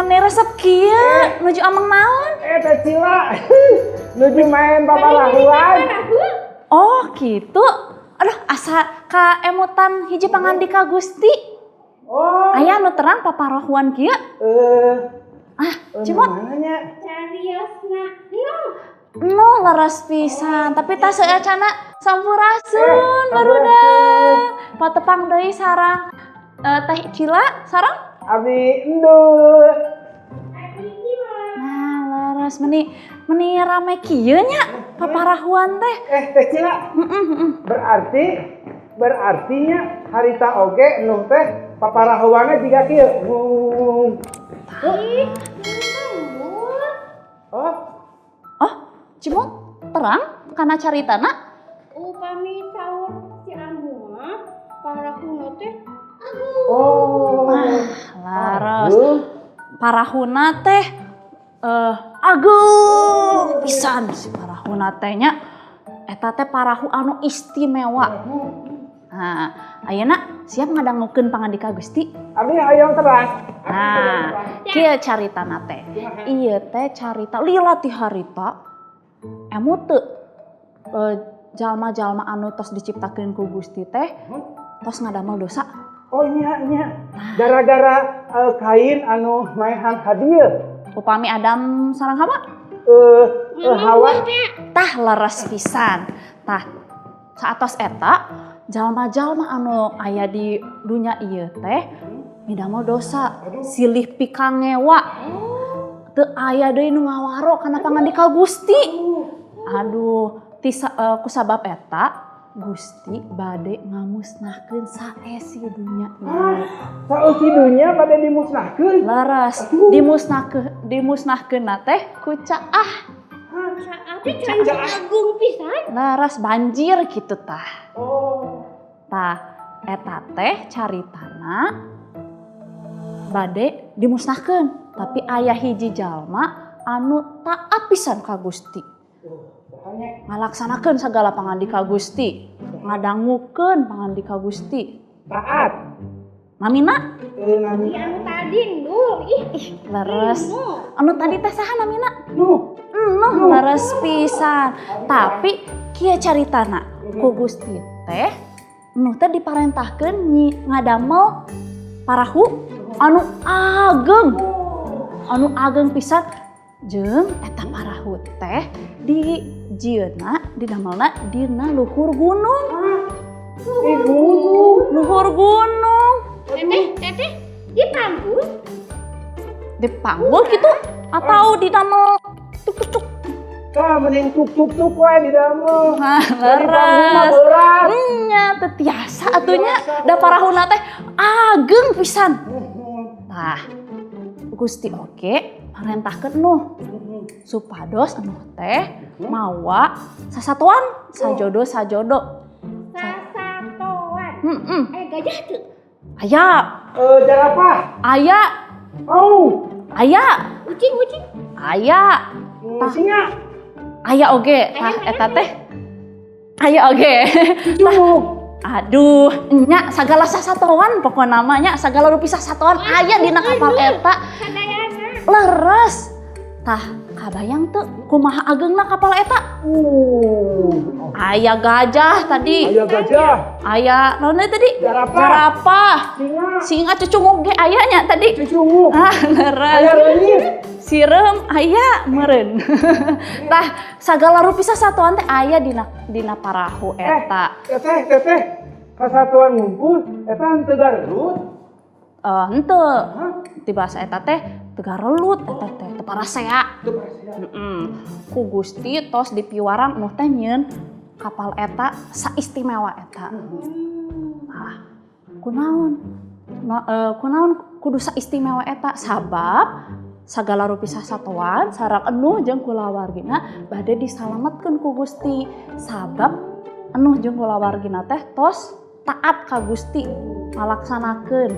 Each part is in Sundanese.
Meni resep kieu, nuju ameng naon? Eh, Teh Cila. Nuju main paparahuan. Oh, gitu. Aduh, asa kaemutan hiji pangandika Gusti. Oh. Aya nu terang paparahuan kieu? Ah, Cimot. Mana nya? Cariosna. No. No, leres pisan, tapi tas acana sampurasun, barudak. Patepang deui sareng Teh Cila sareng Abi Endut. Nah, leres meni meni rame kieu nya paparahuan teh. Eh, Teh Cila. Berarti berartinya harita oge nu teh paparahuanna jiga kieu. Ngung. Ih, Oh, Oh, Cimot terang kana caritana? Upami saur si Ambu mah parahuna teh agung. Oh. Leres. Aduh. Parahuna teh agung pisan si parahuna teh nya. Eta teh parahu anu istimewa. Nah, ayeuna siap ngadangukeun pangandika Gusti? Abi hoyong terang. Nah, kieu caritana teh. Ieu teh carita lila ti harita. Emut teu jalma-jalma anu tos diciptakeun ku Gusti teh tos ngadamel dosa. Oh iya iya. Gara-gara Kain anu maehan Habil. Upami Adam sareng Hawa? Hawa. Tah, leres pisan. Tah, saatos eta jalma-jalma anu aya di dunya ieu teh midamel dosa, silih pikangewa. Teu aya deui nu ngawaro kana pangandika Gusti. Aduh, tisa, kusabab eta Gusti bade ngamusnahkeun saesi dunya ieu. Sausi dunya pada dimusnahkeun. Leres, dimusnahkeun dimusnahkeun teh ku caah. Caah teh can agung pisan. Leres, banjir gitu tah. Oh. Tah, eta teh caritana bade dimusnahkeun, tapi aya hiji jalma anu taat pisan ka Gusti. Ngalaksanakeun sagala pangandika Gusti, ngadangukeun pangandika Gusti. Taat. Namina? Nami. Ih, anu tadi Ndul. Ih, Ih, leres. Anu tadi teh saha namina? Nuh. Nuh, leres pisan. Tapi kieu caritana, ku Gusti teh Nuh teh diparentahkeun ngadamel parahu anu ageng. Anu ageng pisan jeung eta parahu teh di jieuna didamelna dina luhur gunung. Di gunung. Luhur gunung. Teteh, teteh, di panggul. Dipanggul gitu atau didamel tuk tuk tuk? Tah, mending tuk tuk tuk wae di damel. Nah, Dari panggung mah leres. berat. Nya, teu tiasa atuh nya, da parahuna teh ageng pisan. Tah, Gusti oge marentahkeun Nuh supados Nuh teh mawa sasatoan sajodo sajodo. Sasatoan. Heeh. Eh, gajah tuh. Aya. Jerapah. Aya. Oh. Aya. Ucing, ucing. Aya. Singa. Aya oge. Tah, eta teh aya oge. Cucunguk. Aduh, nya sagala sasatoan pokokna mah nya, sagala rupi sasatoan aya dina kapal eta. Sadayana. Leres. Tah, kabayang teu kumaha ageungna kapal eta? Aya gajah tadi. Aya gajah. Aya naon deui tadi? Jerapah. Jerapah. Singa. Singa, cucunguk ge aya nya tadi. Cucunguk. Ah, leres. Aya reungit. Sireum aya meureun. Tah, sagala rupi sasatoan teh aya dina dina parahu eta. Eh, teteh, teteh. Kasatuan ngumpul, eta henteu garelut. Eh, henteu. Hah? Di bahasa eta teh teu garelut eta teh, teu parasea. Teu parasea. Heeh. Ku Gusti tos dipiwarang Nuh teh nyieun kapal eta saistimewa eta. Ah, kunaon? No, kunaon kudu saistimewa eta? Sabab sagala rupi sasatoan sareng Enuh jeung kulawargina bade disalametkeun ku Gusti. Sabab Enuh jeung kulawargina teh tos taat ka Gusti, ngalaksanakeun.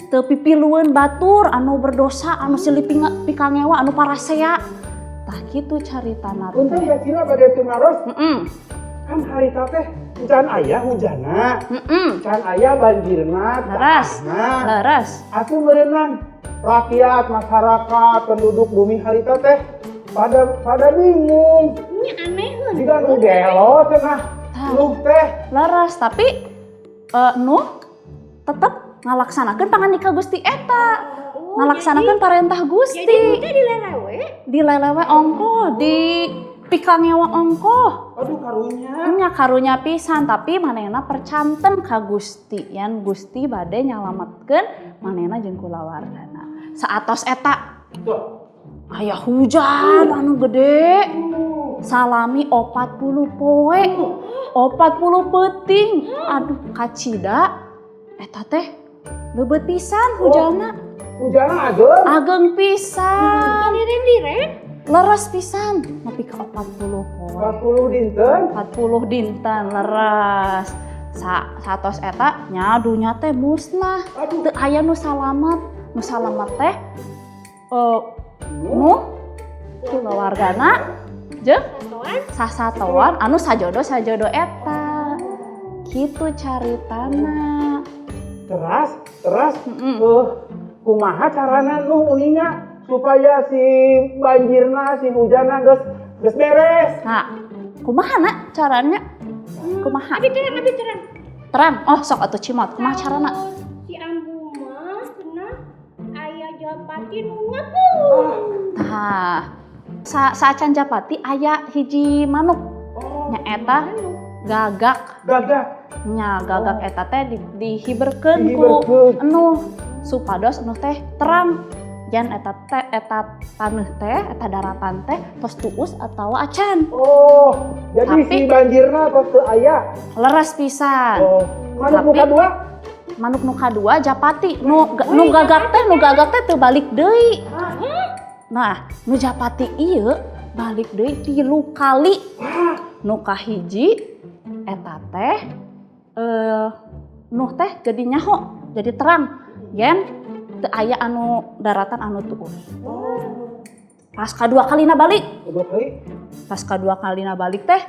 Teu pipilueun batur anu berdosa, anu silih pikangewa, anu parasea. Tah, kitu caritana Untung teh. Teh Cila bade tumaros kan harita teh can aya hujanna. Heeh. Can aya banjirna. Leres. Nah, Leres. atuh meureunan. Rakyat, masyarakat, penduduk bumi harita teh pada pada bingung. Ini aneh heun. Jiga nu gelo cenah. Tah. Nuh teh. Leres, tapi Nuh tetep ngalaksanakeun pangandika Gusti eta. Oh, Ngalaksanakeun parentah Gusti. Jadi teh dilelewe. Dilelewe ongkoh, di pikangewa ongkoh. Aduh, karunya. Nya karunya pisan, tapi manehna percanten ka Gusti yen Gusti bade nyalametkeun manehna jeung kulawargana. Saatos eta Tuh. aya hujan anu gede salami 40 poe, 40 peuting. Aduh, kacida eta teh leubeut pisan hujanna. Hujanna ageng. Ageng pisan. Liren-liren. Leres pisan nepi ka 40 poe. 40 dinten. 40 dinten leres. Satos eta nya dunya teh musnah. Aduh. Teu aya nu salamet. Nu salamet teh Nuh, kulawargana jeung Satoan. Sasatoan anu sajodo sajodo eta. Kitu caritana. Teras, teras. Kumaha carana nu uninga supaya si banjirna, si hujanna geus geus beres? Nah, kumaha na caranya? Kumaha? Abi terang, abi terang. Terang. Oh, sok atuh cimot. Kumaha carana? Si ambu mah cenah aya japati nu ngapung. Tah, saacan japati aya hiji manuk. Oh, Nya eta gagak. Gagak. Nya gagak eta teh dihiberkeun ku Dihiberkeun. Nuh supados Nuh teh terang yen eta teh, eta taneuh teh, eta daratan teh tos tuus atawa acan. Oh, jadi si banjirna tos teu aya. Leres pisan. Oh, manuk Tapi nu kadua? Manuk nu kadua japati, nu gagak teh teu balik deui. Nah, nu japati ieu balik deui 3 kali. Nu kahiji eta teh Nuh teh jadi nyaho, jadi terang yen teu aya anu daratan anu tuus. Pas kadua kalina balik, Kedua kali. Pas kadua kalina balik teh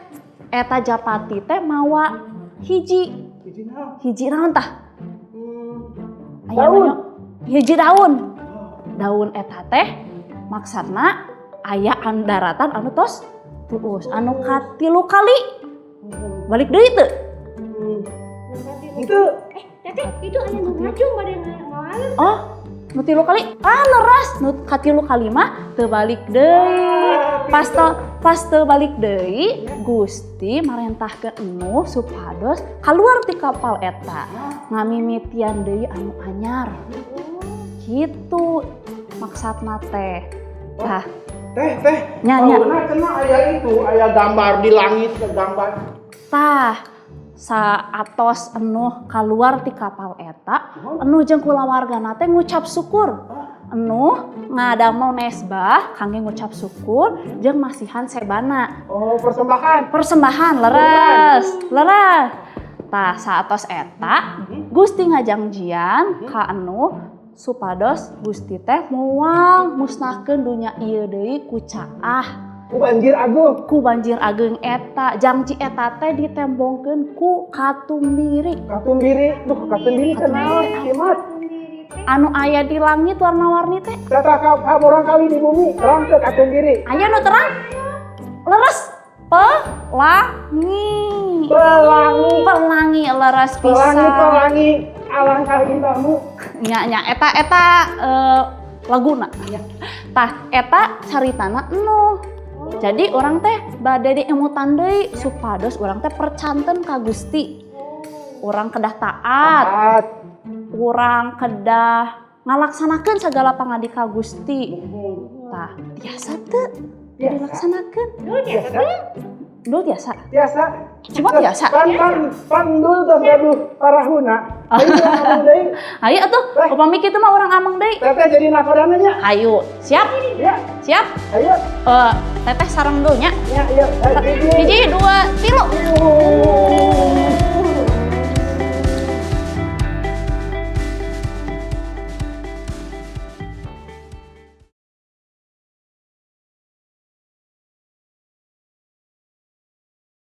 eta japati teh mawa hiji. Hiji naon? Hiji naon tah? Aya Daun. nanya, hiji daun. Daun eta teh maksudna aya daratan anu tos tuus. Anu katilu kali balik deui teu? Itu Eh, teteh, itu aya nu ngacung bade ngalain. Oh, nu tilu kali. Ah, leres. Nu katilu kali mah teu balik deui. Pas teu balik deui, Gusti marentahkeun Nuh supados kaluar ti kapal eta. Ngamimitian deui anu anyar. Gitu maksudna teh. Tah, Teh, teh. Nya, nya. Saurna cenah aya itu, aya gambar di langit, gambar. Tah, saatos Enuh kaluar ti kapal eta, Enuh jeung kulawargana teh ngucap syukur. Enuh ngadamel mesbah kangge ngucap syukur jeung masihan sebana. Oh, persembahan. Persembahan, leres, leres. Tah, saatos eta Gusti ngajangjian ka Enuh supados Gusti teh moal musnahkeun dunya ieu deui ku caah. Ku banjir agung. Ku banjir ageng eta. Jangji eta teh ditembongkeun ku katumbiri. Katumbiri, duh, katumbiri kenal, Kimat. Anu aya di langit warna-warni teh. Tata ka murangkalih di bumi, terang teu katumbiri? Aya nu terang? Leres, pelangi. Pelangi. Pelangi, leres Pelangi, pisan. Pelangi, alangkah indahmu. Nya nya, eta eta laguna. Tah, eta caritana Enuh. Jadi urang teh bade diemutan deui supados urang teh percanten ka Gusti. Urang kedah taat, Taat. Urang kedah ngalaksanakeun segala pangandika Gusti. Tah, tiasa teu Tiasa. Dilaksanakeun? Dul tiasa Tiasa. teu? Dul tiasa. Tiasa. Cuma tiasa. Pan pan pan dul tos gaduh parahuna. Ayo ameng deui. Ayo atuh, Eh. upami kitu mah urang ameng deui. Teteh jadi nakodana nya. Ayo, siap? Ya, Siap? ayo. Eh, teteh sareng dulu nya. Ya, ya. Hiji. Hiji, dua, tilu.